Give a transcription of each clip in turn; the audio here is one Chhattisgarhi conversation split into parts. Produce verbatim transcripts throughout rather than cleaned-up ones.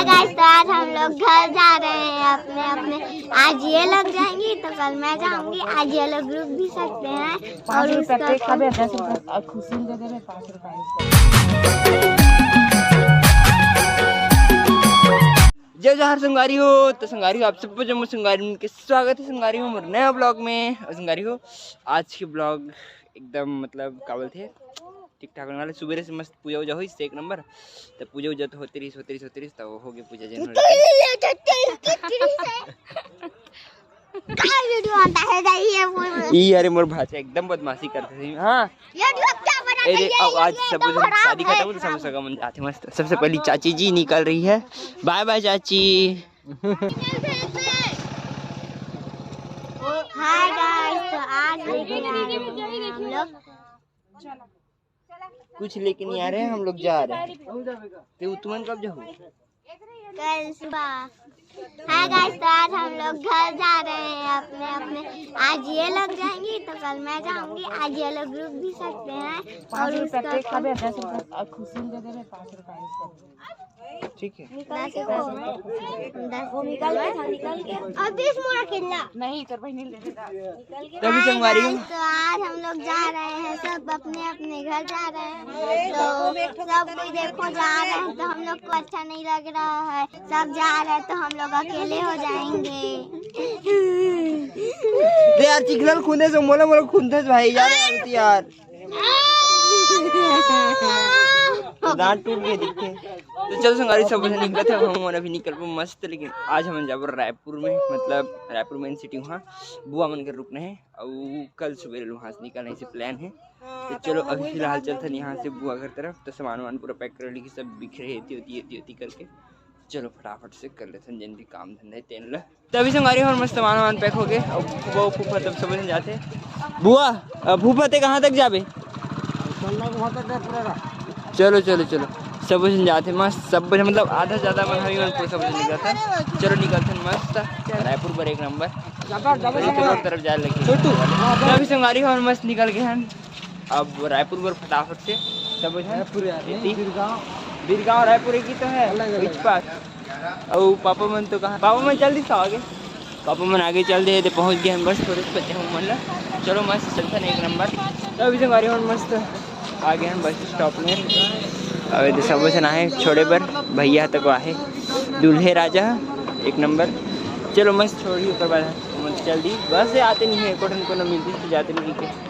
गाइस, तो आज हम लोग घर जा रहे हैं अपने अपने। आज ये लोग जाएंगी तो कल मैं जाऊंगी। आज ये लोग रुक भी सकते हैं। और उसका दस रुपए और खुशी में दे देवे पाँच रुपए। जय जोहार संगवारी हो। तो संगवारी हो, आप सबको जम्मो संगवारी मन के स्वागत है संगवारी हो मोर नया ब्लॉग में। और संगवारी हो, आज के ब्लॉग एकदम मतलब का बोलथे, ठीक ठाक होने वाले। सुबेरे से मस्त पूजा उजा होइस एक नंबर, तो पूजा उजा तो होते रहिस, होते रहिस, होते रहिस, तब हो गए पूजा जन हो रही। का वीडियो आता है, जाइए वो। ई अरे मोर भाचा एकदम बदमाशी करते थे। हाँ। ये वीडियो क्या बना ए रे, अब आज सब कुछ शादी खत्म हो तो समोसा का मन जाते मस्त। सबसे पहली चाची जी निकल रही है। बाय बाय चाची। हाय गाइस, तो आज लेके आ रहे हैं हम लोग। कुछ लेके नहीं आ रहे हैं, हम लोग जा रहे हैं। ते तुमन कब जाओ? कल सुबह। हाय गाइस, तो आज हम लोग घर जा रहे हैं अपने अपने। आज ये लोग जाएंगी तो कल मैं जाऊंगी। आज ये लोग रुक भी सकते हैं। और उसका दस रुपए और खुशी में दे देवे पाँच रुपए। ठीक है। दस रुपए। दस निकल के था, निकल के। और बीस मोड़ा किल्ला। नहीं, तोर बहिनी ले लेता। तभी संगवारी हो। तो आज हम लोग जा रहे हैं, सब अपने अपने घर जा रहे हैं। तो सब कोई देखो जा रहे हैं, तो हम लोग को अच्छा नहीं लग रहा है। सब जा रहे हैं तो हम लोग अकेले हो जाएंगे। दे यार, चिखला ल खुंदे से मोला, मोला खुंदे से भाई यार, यार, यार। दांत टूट गए दिखे। तो चल संगवारी, सब बस निकलत हे, हम मन अभी निकलबो मस्त। लेकिन आज हम जाबो रायपुर में, मतलब रायपुर मेन सिटी, वहाँ बुआ मन के रुकना है। और कल सुबेरे वहाँ से निकलने से प्लान है। तो चलो अभी फिलहाल चलथन यहाँ से बुआ घर तरफ। तो सामान वामान पूरा पैक कर ली, सब बिखरे एती ओती, एती ओती करके। चलो फटाफट से कर लेथन जेन भी काम धंधा है तेन ल। तभी संगवारी हो, मस्त सामान वामान पैक हो गए। अब फूफा, फूफा तब सब झन जाथे। बुआ, अ, फूफा ते कहाँ तक जाबे? चलो, चलो, चलो, सब झन जाथे मस्त, सब झन मतलब आधा से ज्यादा मन हमी मन पूरा सब झन निकलथन। चलो निकलथन मस्त रायपुर बर एक नंबर। रायपुर तरफ जाए लगी। छोटू। तभी संगवारी हो, मस्त निकल गए हन। अब रायपुर बर फटाफट से सब झन। रायपुर यार, नहीं, एती। बिरगांव। बिरगांव रायपुर एक ही तो है, अलग, अलग। बीच पास। अउ पापा मन तो कहाँ, पापा मन चल दिस आगे। पापा मन आगे चल दे, दे पहुँच गए हम, बस थोड़े से बचे हम मन ला। चलो मस्त चलथन एक नंबर। तो अभी संगवारी मन मस्त आ गए हम बस स्टॉप में। अब एदे सब झन आहे छोड़े बर, भैया तक आहे, दूल्हे राजा एक नंबर। चलो मस्त छोड़ी, ओकर बाद हम चल दी, बस से आते नहीं है, एको ठन कोनो मिलती तो जाते नहीं के।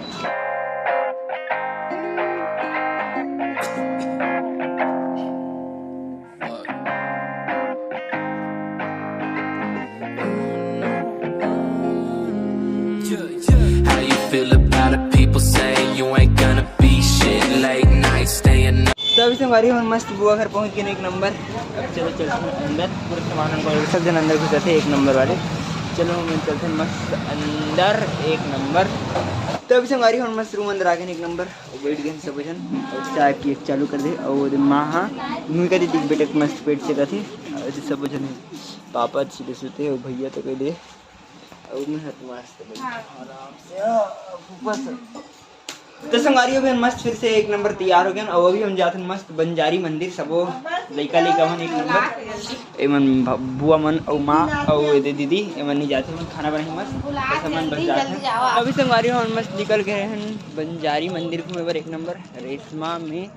How you feel about it? People say you ain't gonna be shit. Late night staying up. तो अभी संगवारी मन मस्त बुआ घर पहुंच गए एक नंबर। अब चलो चलते हैं अंदर, पूरा सामान उनको सब झन अंदर घुसत हे एक नंबर वाले। चलो हम चलते हैं मस्त अंदर एक नंबर। तो अभी संगवारी मन मस्त रूम अंदर आ गए एक नंबर। अउ बैठ गए सब झन अउ चाय पिए के चालू कर दे। अउ ओदे माँ हा मुँह कर दे, बेटा के मस्त पेट से कथे। अउ एदे सब झन पापा छिले सुते अउ भैया तो कह दे। अउ मैं हत मस्त बैठ आराम से। आ, बस। तो संगवारी हो, अभी मस्त फिर से एक नंबर तैयार हो गए अउ अभी हम जाथन मस्त बंजारी मंदिर। सबो लइका लइका मन एक नंबर। एमन भ-, बुआ मन अउ माँ अउ एदे दीदी, एमन नहीं जाथे, एमन खाना बनाही मस्त। तो सब मन बस जाथन। अभी संगवारी हो, हम मस्त निकल गए हैं बंजारी मंदिर घूमे बर एक नंबर रेशमा में।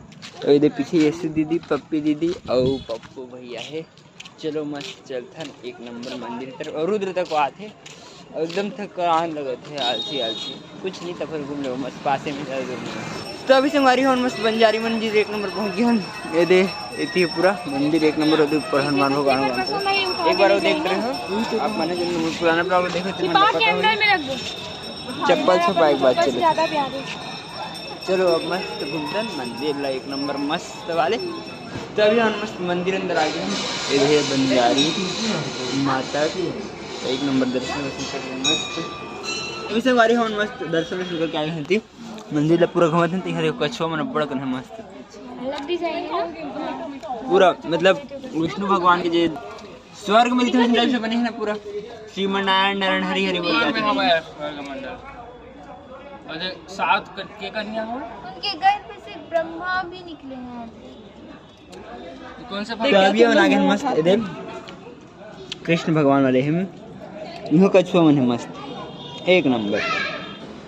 तो एदे पीछे यशु दीदी, पप्पी दीदी अउ पप्पू भैया है। चलो मस्त चलथन एक नंबर मंदिर तरफ। अउ रुद्र तक आथे अउ एकदम थकान लगत हे, आलसी आलसी, कुछ नहीं, तब फिर घूम लेबो मस्त पासे में, ज्यादा दूर नहीं। तो अभी संगवारी हो, मस्त बंजारी मंदिर एक नंबर पहुंच गए हन। एदे, एती पूरा मंदिर एक नंबर, ओदे ऊपर हनुमान भगवान, भगवान। एक बार वो देख रहे हो आप, मैंने जो पुराना ब्लॉग देखे थे, मैंने पता होई। चप्पल छुपा एक बार, चलो। चलो अब मस्त घूमथन मंदिर ला, एक नंबर मस्त वाले। तो अभी हम मस्त मंदिर अंदर आ गए हैं। ये है बंजारी माता की, एक नंबर दर्शन वर्शन कर रहे हैं मस्त। अभी संगवारी हम मस्त दर्शन वर्शन करके आए हैं। मंदिर ला पूरा घूमत हैं, तो यहाँ देखो कछुआ मन बड़ कन है मस्त। पूरा मतलब विष्णु भगवान के जे स्वर्ग में जितने जैसे बने हैं ना पूरा, श्रीमन नारायण नारायण हरि हरि बोल के आते हैं। स्वर्ग मंडल। और जो सात क-, के कन्या हो? उनके गर्भ से ब्रह्मा भी निकले हैं। कौन सा तो अभी हमन आ गे हन मस्त, ये देख, कृष्ण भगवान वाले हे, इहो कछुआ मन हे मस्त, एक नंबर।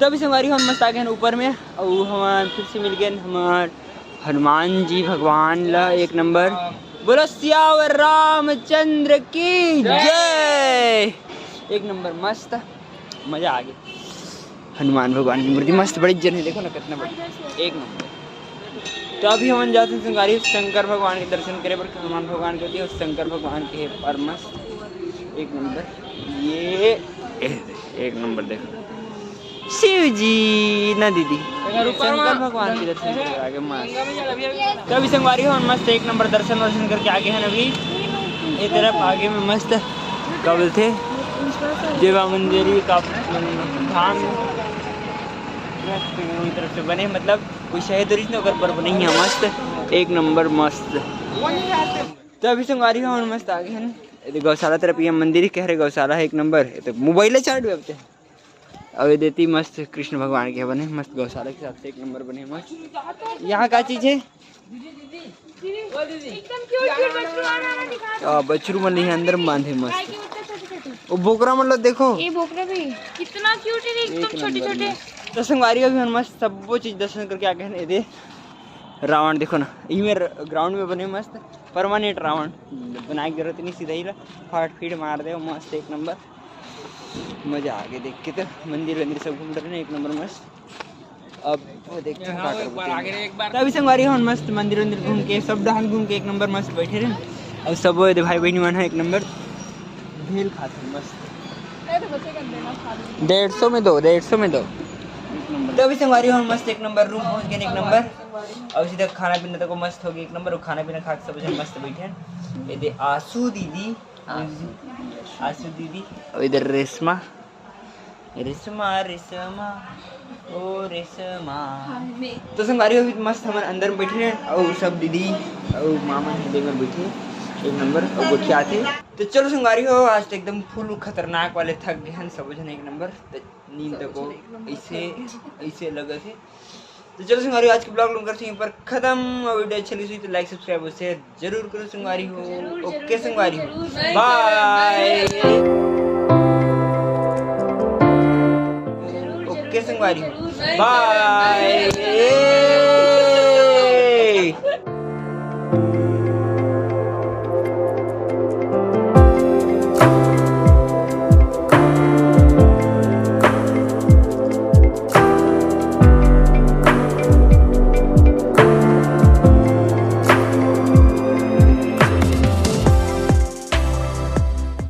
तो अभी संगवारी हो, हमन मस्त आ गे हन ऊपर में, अउ हमन फिर से मिल गे हन हमर हनुमान जी भगवान ला, एक नंबर। बोलो सियावर रामचंद्र की जय। एक नंबर मस्त, मजा आ गे। हनुमान भगवान की मूर्ति मस्त बड़ी जन हे, देखो ना कितना बड़ी, एक नंबर। तो अभी हमन जात हन संगवारी शंकर भगवान के दर्शन करे बर, हनुमान भगवान के होती है, शंकर भगवान के हे पर मस्त, एक नंबर। ये ए, एक नंबर, देखो शिव जी ना दीदी, शंकर भगवान के दर्शन करे बर आ गे मस्त। तो अभी संगवारी हो, मस्त एक नंबर दर्शन वर्शन करके आ गे हन अभी। ये तरफ आगे में मस्त, का बोलथे, देवा मंदिर का धाम, मस्त ओई तरफ से बने, मतलब कोई शहर तो नहीं, ओकर पर बने ही है मस्त, एक नंबर मस्त। तो अभी संगवारी हो, हमन मस्त आ गे हन। ये गौशाला तरफ, ये मंदिर ही कह रहे, गौशाला है एक नंबर। ये तो मोबाइल चार्ज हुए अब ते। अउ ये देती मस्त कृष्ण भगवान के बने मस्त, गौशाला के हिसाब से एक नंबर बने मस्त। यहाँ का चीज है? एकदम क्यूट क्यूट बछरू आना आना दिखा। आ, बछरू मन नहीं है, अंदर में बांधे मस्त। वो बोकरा मन ला देखो। ये बोकरा भी कितना क्यूट है, एकदम एक छोटे नंबर छोटे। मस्त। तो संगवारी अभी हमन मस्त सबो चीज दर्शन करके आ गे हन। ये दे रावण देखो ना, इमे ग्राउंड में बने मस्त परमानेंट रावण, बनाए के जरूरत नहीं, सीधा ही ला फाट फीट मार दे मस्त, एक नंबर। मजा आ गे देख के। तो मंदिर वंदिर सब घूम रहे हैं, एक नंबर मस्त। अब वो देखते हैं का करबो तेन। तो अभी संगवारी हो, मस्त मंदिर वंदिर घूम के, सब डहान घूम के एक नंबर मस्त बैठे रहे। अब सब वो भाई बहनी मन है एक नंबर भेल खाते हैं मस्त। डेढ़ सौ में दो, डेढ़ सौ में दो। तो अभी संगवारी हो, मस्त एक नंबर रूम पहुंच गए, एक नंबर। अब सीधा खाना पीना तको मस्त हो गया एक नंबर। और खाना पीना खा के सब जन मस्त बैठे हैं। ये दे आशु दीदी, आशु दीदी, और इधर रेशमा, रेशमा, रेशमा, ओ रेशमा। तो संगवारी हो, अभी मस्त हमन अंदर में बैठे हैं और सब दीदी और मामा दीदी में बैठे हैं, एक नंबर और गोठिया थे। तो चलो संगवारी हो, आज तो एकदम फुल खतरनाक वाले थक गए हैं सब जन एक नंबर। तो नींद तको ऐसे, ऐसे लगे थे। तो चलो संगवारी, आज के ब्लॉग लोग करते हैं पर खत्म। और वीडियो अच्छी लगी तो लाइक, सब्सक्राइब और शेयर जरूर करो संगवारी हो। ओके संगवारी हो, बाय। ओके संगवारी हो, बाय।